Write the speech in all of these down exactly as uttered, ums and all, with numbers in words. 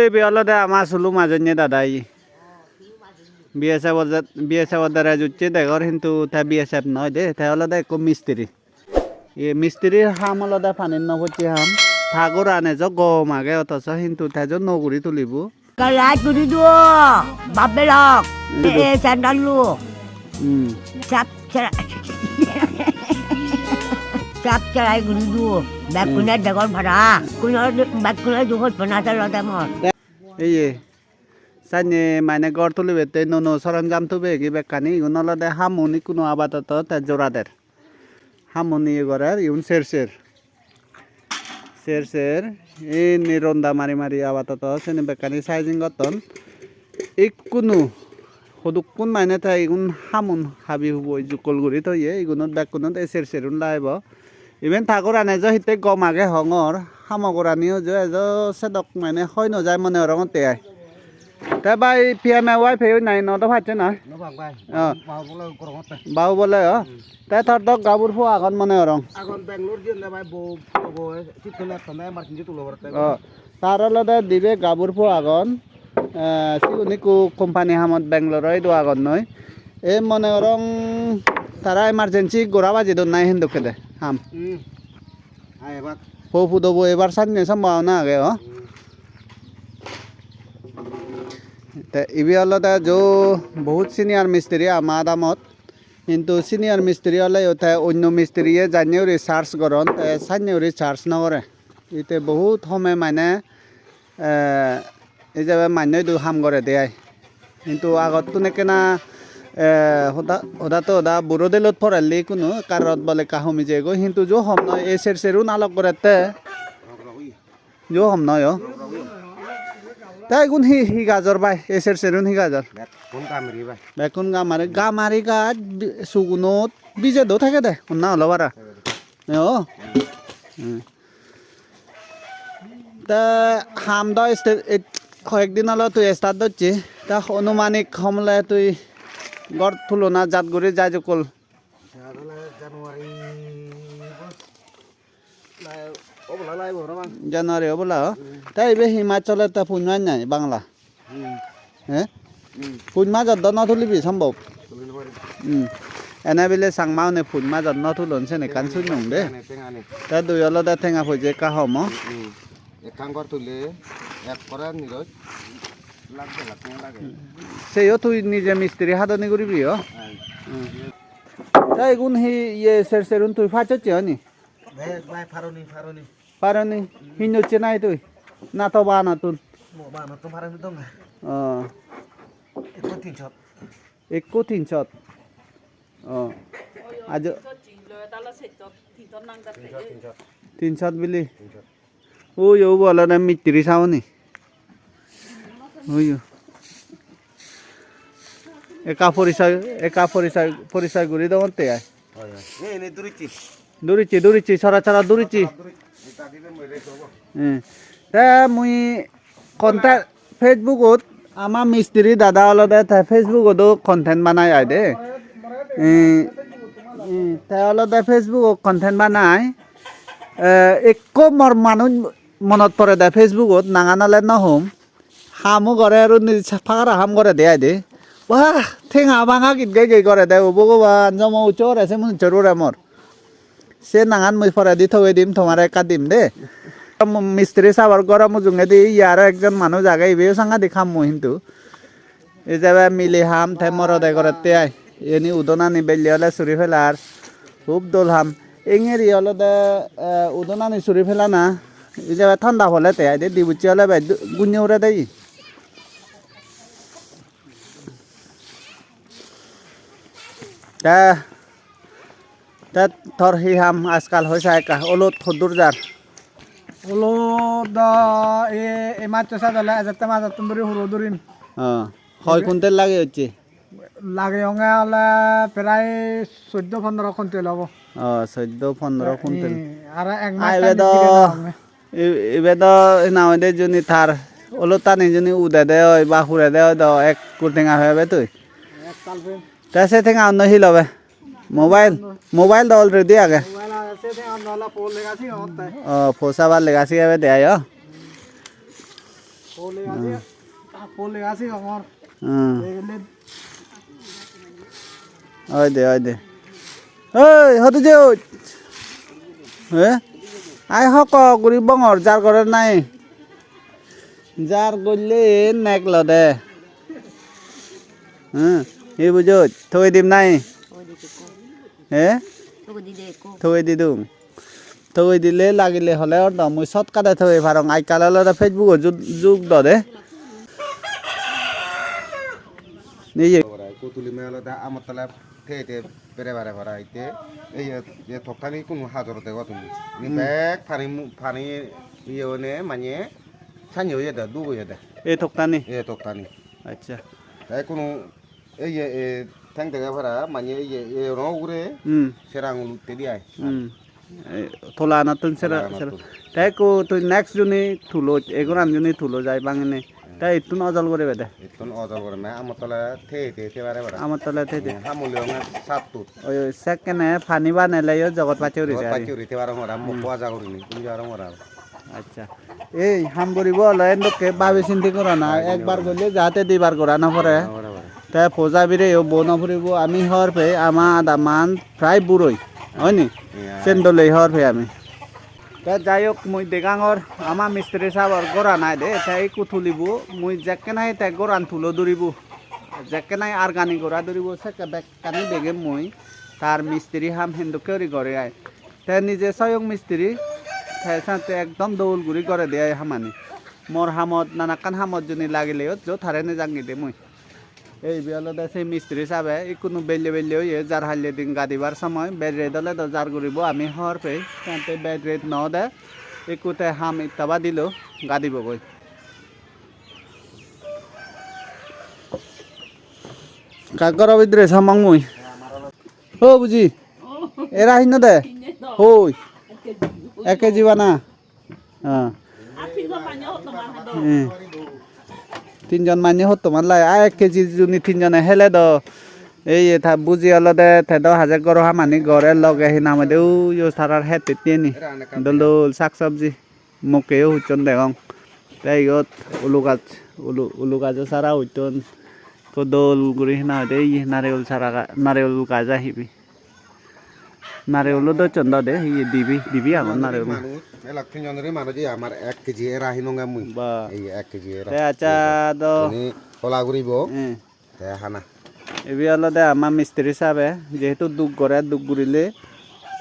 Ibe olode ama sulu majonye dada iye. B S F ot, B S F ot dere jucche degor, hintu te B S F noi de, te olode ekko mistiri. Ye mistiri ham olode panit no pocche ham. Ta goran ejo gom age, otoso hintu te jo no guri tulibo. Kalai guri duo, babbelok, e, e, sandal luo. Hmm. Sap, sap, sap, sap guri duo. Bekkune degor para. Kuno, bekkune duo hot pana selo demor. Eye. Sanne mane ghor tulibette nuo nuo soronjam tubegi bekkani, igun olode hamun ikkunu apatoto te jora der. Hamun iye gorer, igun ser ser. Ser ser, inni ronda mari mari apatoto seni bekkani sizing gotton. Ikkunu hudukkun mane te igun hamun habi huboi jukkol guri toye, igunot bekkunot ei ser serun lagebo. Iben ta goran ejo hitte gom age hongor, hamo goraniyo jo ejo sedok mane hoi no jai mone horongotte ai. Te bai P M A Y peyoi nai, no do pacche noi? No bang bai. Oh. Babu bole gorongotte. Babu bole, oh. Hmm. Te tor do gabur po agon mone horong. Agon Bangalore jiyonde bai bo, bo, bo, sitto lettonde emergency tulo porotte. Oh. Tar olode dibe gabur po agon. Eh, sigun ikko company hamot Bangalore-o idu agon noi. E mone gorong tara emergency gora baji don nai hindokke de ham. Hmm. Ai ebak. Po pudobo ebar sanne sombhabona age, oh. Hmm. Te ibe olode jo bohut senior mistiri ama adamot. Hintu senior mistiri oleyo te onno mistiriye janye guri charge goron, te sanye guri charge no gore. Ite bohut home mane, eh, ei je mannye idu ham gorede ai. Hintu agottun ekkena, eh, hoda, hoda to hoda buro delot porelli ikkunu ekka rot bol ekka homi jeyegoi. Hintu jo hom noi, ei ser serun alok gorette. Jo hom noi o. Te igun hi, hi gajor bai? Ei ser serun hi gajor? Bekkun gamari bai. Bekkun gamari, gamari gaj bi-, sugunot bije do thagede. Honna holo para. Yo. Hmm. Te ham do este-, et-, hoyek din olo tui start docche. Te onumanik homle tui ghor tulona jat guri jai jokkol. January, lai, obola laibo parapang. January obola, oh? Hmm. Te ibe hi mas soler te, pun mas nai Bangla? Hmm. He? Hmm. Pun majot do no tulibi sombhob? Tuli no pari. Hmm. Ene bile Changma une pun majot no tulon sen ekkan sunnong de. Tengani, tengani. Te dui olode tenga poije ekka hom, oh? Hmm. Ekkan ghor tule ekkore niroj lakh deglakh tenga lage. Seyo tui nije mistiri hadoni guribi, oh? Hai. Hmm. Te igun hi iye ser serun tui pacchocche oni? Bek bai paroni, paroni. Paroni? Hinnoche nai tui? Na to banottun? Mo banottun paroni donga. Oh. Ekko tinshot. Ekko tinshot. Oh. Ajo. Tinshot, tinshot. Tinshot bili? Tinshot. Oi, ubo olode mistiri sauni. Oi. Ekka porisoy, ekka porisoy, porisoy guri dongotte ai. Hoi, hoi. Ei, ei, durichi. Durichi, durichi, sora, sora, durichi. Durichi. Eta dibe moi rek hobo. Eh. Te mui contact, Facebook-ot ama mistiri dada olode te Facebook-ot o content banai ai de. Eh, eh, te olode Facebook-ot content banai. Eh, ekko mor manuj monot porede Facebook-ot, nangan ole no hom. Hamo gore ar undi sa-, pagara ham gorede ai de. Wah, tenga banga git gei gei gorede, o Bhogoban, jomo ucche gore se munucchor ure mor. Se nangan mui poredi thogei dim, tomare ekka dim de. Mistiri sabor goro mujungedi ye aro ekjon manuj age, ibeyo sangadik hammo hintu. Ijebe mile ham te morode gorette ai. Iyeni udonani belle ole suri pelar. Hub dol ham. Engeri olode, eh, udonani suri pelana. Ijebe thanda pole te ai de, dibucche ole bej du-, gunye urede ye. Te, te tor hi ham ajkal hoi sa ekka, olot hoddur jar? Olot do e, e matto sadole ejette majottun duri huro durim. Oh, hoi kuntel lage hocche? Lageyonge ole prai soddo pondro kuntel obo. Oh, soddo pondro kuntel. Eh, aro ek mas. Ai, ibe do, time dire na honge. I-, ibe do hina hoide juni tar olottani juni udede oi ba hurede oi do ekkur tenga pebe tui. Ek tal pem. Te se tenga onno hi lobe? Mobile? Mobile do already age. Mobile age, se tenga onno ole po lega sigebatte. Oh, po sabar lega sigebe de ai, oh. Pole asi, pole asi gongor. Hmm. Oi de, oi de. Oi, hodu je oi. Eh? Ai hoko guri bongor jar gore nai. Jar golle nek lode. Hmm, hi bujot? Thoi dim nai? Eh? Thoi di de ekko. Thoi di dung. Thogei dile lagile hole or do mui shortcut-e thogei parong. Ajkal olode Facebook-o ju-, jug do de. Iye. Ikko tuli me olode amot tole thei thei bere bare para itte. Ei ye, ye toktani ikkunu hajor dego tumi. Ini Hmm. bek pani mu-, pani iye one mane sanye oye de, dug oye de. Ei toktani? Ei toktani. Accha. Te ikkunu Ei ye, e, theng dege para, mane ei ye, e, ono ugure, Hmm. serang ulutte di ai. Hmm. Ei, tola anattun sera, Tola sera. anattun. Te ekku tui next juni tulo, egoran juni tulo jai bangene. Hmm. Te ittun ojol guribe de. Ittun ojol guri me, amot tole thei thei thei pare para. Amot tole thei thei. Hmm, hamuli onge sattut. Oi, oi, sekkene pani banele yo jogot pacche uri Jogot thei ari. pacche uri thei parong ora, Hmm. mokko aja gurinei, tumi parong ora. Accha. Ei ham guribo ole endokke babi sinti gorana, Babi sinti ekbar gorana. Golle jate dibar gora no pore. No pore, pore. Te poja bireyo bo no puribo, ami hor pei ama adaman prai buroi, oi ni? Yeah. Sen dolei hor pei ami. Te jai hok, mui degangor ama mistiri sabor goran ai de, te ikku tulibo, mui jekke nahi te goran tulo duribo, jekke nahi argani gora duribo, sekke bekkani degem mui, tar mistiri ham hendokke guri gore ai. Te nije soyong mistiri, te sante ekdom dol guri gore de ai hamani. Mor hamot, nanakkan hamot juni lagileyot jo tare nejangi de mui. Ei ibe olode se mistiri sabe, ikkunu belle belle oye, jar halle din gadibar somoy, bed ret ole do jar guribo ami hor pei, sante bed ret no ode, ikku te ham ittaba dilo gadibo goi. Ka goro bidire samong mui. O buji. Era hinno de? Hoi. Ek keji bana. Ah. Eh. Tinjon manye hottoman lai. Ah, ek keji juni tinjone hele do. Ei ye ta buji olode te do haje goro hamani gore loge hi nang hoide uyo sarar het hitteni. Dol dol sak sabji. Mokkeyo hucchon degong. Te iyot ulu gaj, ulu, ulu gajo sara hucchon. Ekko dol guri hina hoide ye naregul sara ga-, naregul gaj ai hibi. Naregulo docchon do de, ye dibe, dibe agon naregul. Manuj, elak tinjon guri manuj, ye amar ek keji era hinonge mui. Ba. Ei ek keji era. Te accha do. Ini hola guribo. Eh. Te hana. Ibe olode ama mistiri sabe, jehetu duk gore, duk gurile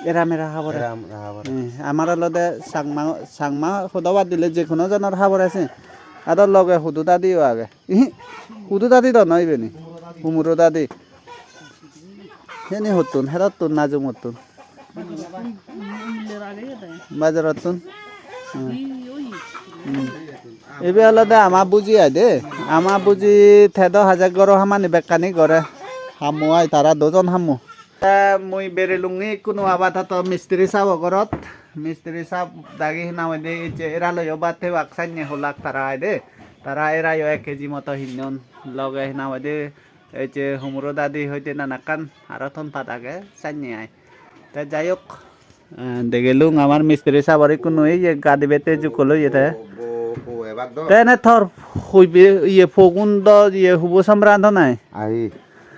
era mera habore. Era mera habore. Hmm, amar olode Changma, Changma hoda bad dile je hono jonor habore se. Ado loge hudu dadiyo age. Ihi, hudu dadi do noi ibeni. Humuro dadi. Seni hottun, herottun, najumottun. Bajarottun. Hmm. Hmm. Ibe olode ama buji ai de. Ama buji te do haje goro hamani bekkani gore. Hammo ai tara dojon hammo. Te mui berelungi ikkunu abadoto mistiri sabo gorot. Mistiri sab dagi hina hoide ecche era loyo bhat hebak sanne holak tara ai de. Tara erayo ek keji moto hinnon. Loge hina hoide Ei je humuro dadi hoide nanakkan aro ton pat age sanne ai. Te jai hok, eh, degelung amar mistiri sabor ikkunu iye gadi bette jukkol oye te. Bo, bo, bo ebak do. Te ene tor huibe iye pogun do iye hubo somran do nai. Ahi.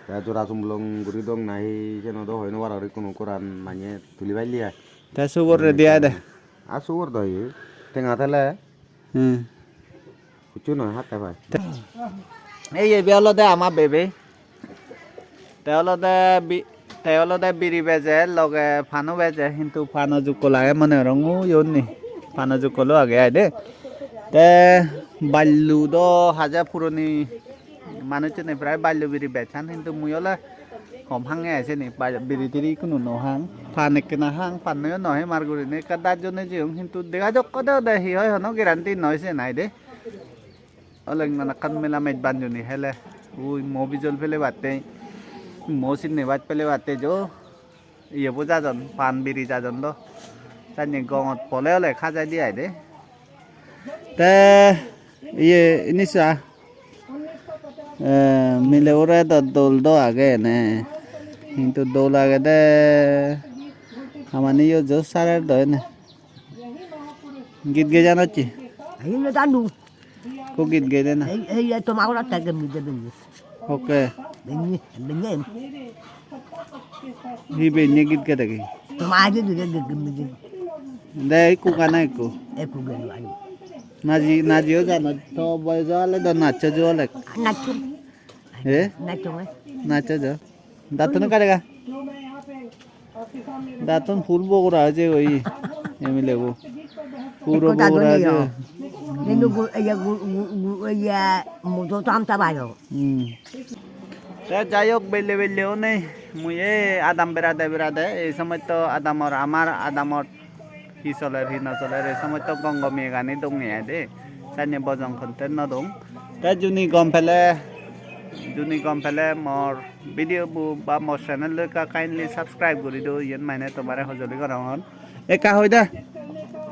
Te jora sumlong guri dong nahi seno do hoi no paror ikkunu goran manye tuli palle ai. Te subor ready ai de. A subor do iye. Tenga tele. Hmm. Hucchu noi, hatte pai. Te, ei ibe olode ama bebe. Te olode bi-, te olode biri beje, loge pano beje, hintu pano jukkol age mone gorong, ui undi. Pano jukkol o age ai de. Te ballu do haja puroni manuchchune prai ballu biri bejan, hintu mui ole hom hange ai seni, ba-, biri tiri ikkunu no hang. Pan ekkena hang, pannoyo no hemar gurinei ekka dajjone jeyong, hintu dega jokke de ode hi hoi hono guarantee noi siyen ai de. Olek nanakkan mela mej banjoni hele. Ui mo bijol pelebatte, mo sinne baj pelebatte jo. Iye bo jajon, pan biri jajon do. Sanne gongot pole ole hajai de ai de. Te iye ini sa. Eh, mile ure do dol do age ene. Hintu dol agede hamani yo jo sarer do ene. Git gejan hocche. Ahi no janu. Ko git gede na? Ei, ei, ei, toma gora ta gem gede benne. Hokke. Benne, benne. Hi benne git gede ki? Toma aje dire gem gede. De, ikku gana ikku. Ikku gede ani. Naji, najiyo jano, to boyojo ole do nachcho jo ole. Nachcho. Eh? Nachcho ngai. Nachcho jo. Dattun kare ga? Dattun full bogora oye oi. Emile bo. Puro ekko dadon bogora oye. Hintu gu-, iya gu-, gu-, gu-, iya mujo tam ta bayo. Hmm. Te jai hok, belle belle onei mui ei adam berade berade, ei somosto adamor, amar adamor hi soler, hi no soler, ei somosto gom gom iyegani donge ai de. Senne bojong content no dong. Te juni gom pele, juni gom pele mor video bu ba mor channel lo ekka kindly subscribe guri do, iyen mane tomare hojoli gorongor. Ekka hoi de.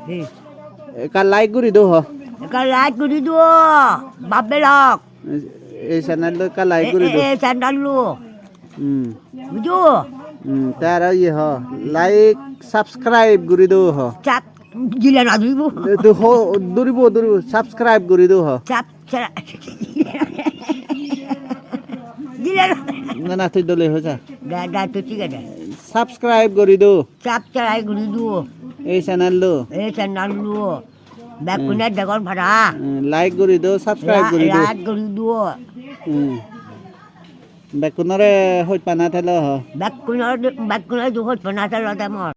Hi? Ekka like guri do ho. Ekka like guri do. Bab belok. Ei channel lo ekka like guri do. Ei channel lo. Hmm. Bujo? Hmm, te aro iye ho. Like, subscribe guri do ho. Chak, gila na duribo. Tu ho, duribo, duribo. Subscribe guri do ho. Chak, chak. Gila na. Na, na, tui dole hoja. Da, da, tui thik age. Subscribe guri do. Subscribe guri do. Ei channel lo. Ei channel lo. Bekkune degor para. Hmm, like guri do, subscribe guri do. Like guri do. Hmm. Bekkunore hojpana thelo ho. Bekkunore, bekkunore do hojpana thelo de mor.